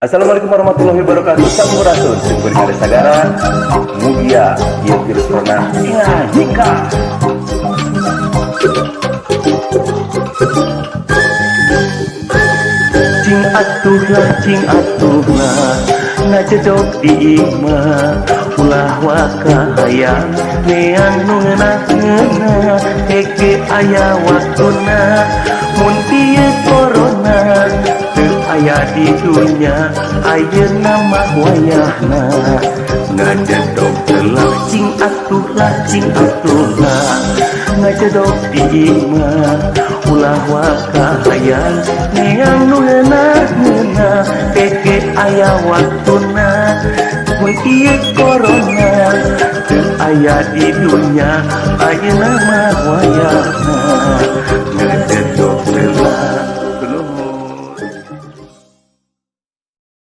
Assalamualaikum warahmatullahi wabarakatuh. Sampurasun, sim kuring ada sagara. Mugia ieu virus corona tinggal jika. Cing atuh lah, cing atuh lah, ngajedog di imah. Ulah waka hayang neang nu ngeunah-ngeunah. Hege aya waktuna mun ieu corona teu aya di dunya. Ayeuna mah wayahna ngajedog heula. Cing atuh lah, cing atuh lah, ngajedog di imah. Ulah waka hayang neang nu ngeunah-ngeunah. Hege aya waktuna mun ieu corona teu aya di dunya. Ayeuna mah wayahna ngajedog heula.